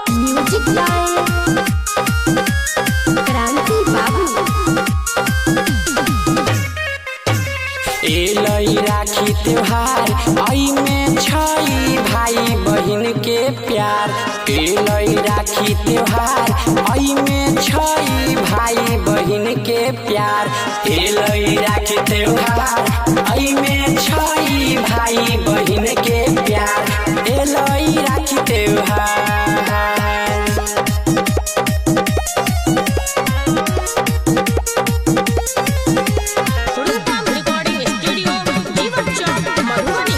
Music by क्रांति बाबू। एलई राखी त्योहार ऐमे छै भाई बहिन के प्यार। एलई राखी त्योहार ऐमे छै भाई बहिन के प्यार। एलई राखी त्योहार ऐमे छै भाई बहिन के प्यार। एलई राखी त्योहार। रूपम रिकॉर्डिंग स्टूडियो जीवन चौक मधुबनी।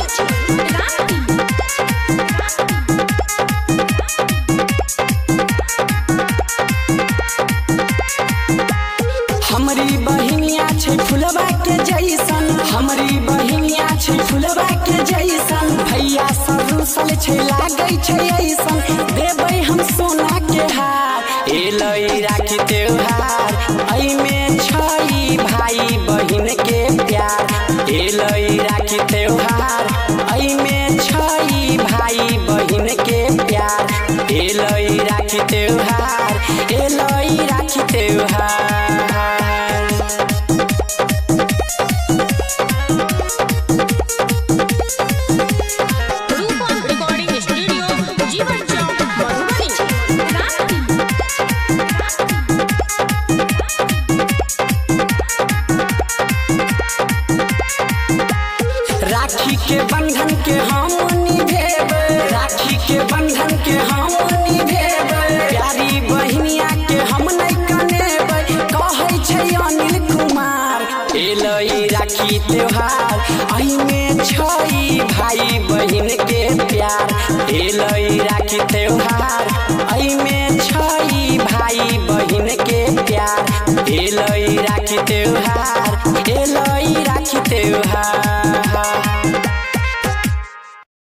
हमरी बहिनिया छै फुलवा के जैसन। हमरी बहिनिया छै फुलवा के जैसन। भैया सब रुसल छै लागै छै ऐसन। देबै हम सोना के हार। एलै राखी त्योहार ऐमे छै भाई बहिन के प्यार। एलै राखी त्योहार ऐमे छै भाई बहिन के प्यार। एलै राखी त्योहार। एलै राखी त्योहार। रूपम रिकॉर्डिंग स्टूडियो जीवन चौक मधुबनी। राखी के बंधन के हम निभेबै। राखी के बंधन के हम निभेबै। प्यारी बहिनिया के हम नहि कनेबै। कहै छै अनिल कुमार। एलै राखी त्योहार ऐमे छै भाई बहिन के प्यार। एलै राखी त्योहार ऐमे छै भाई बहिन के प्यार। एलै राखी त्योहार। एलै राखी त्योहार।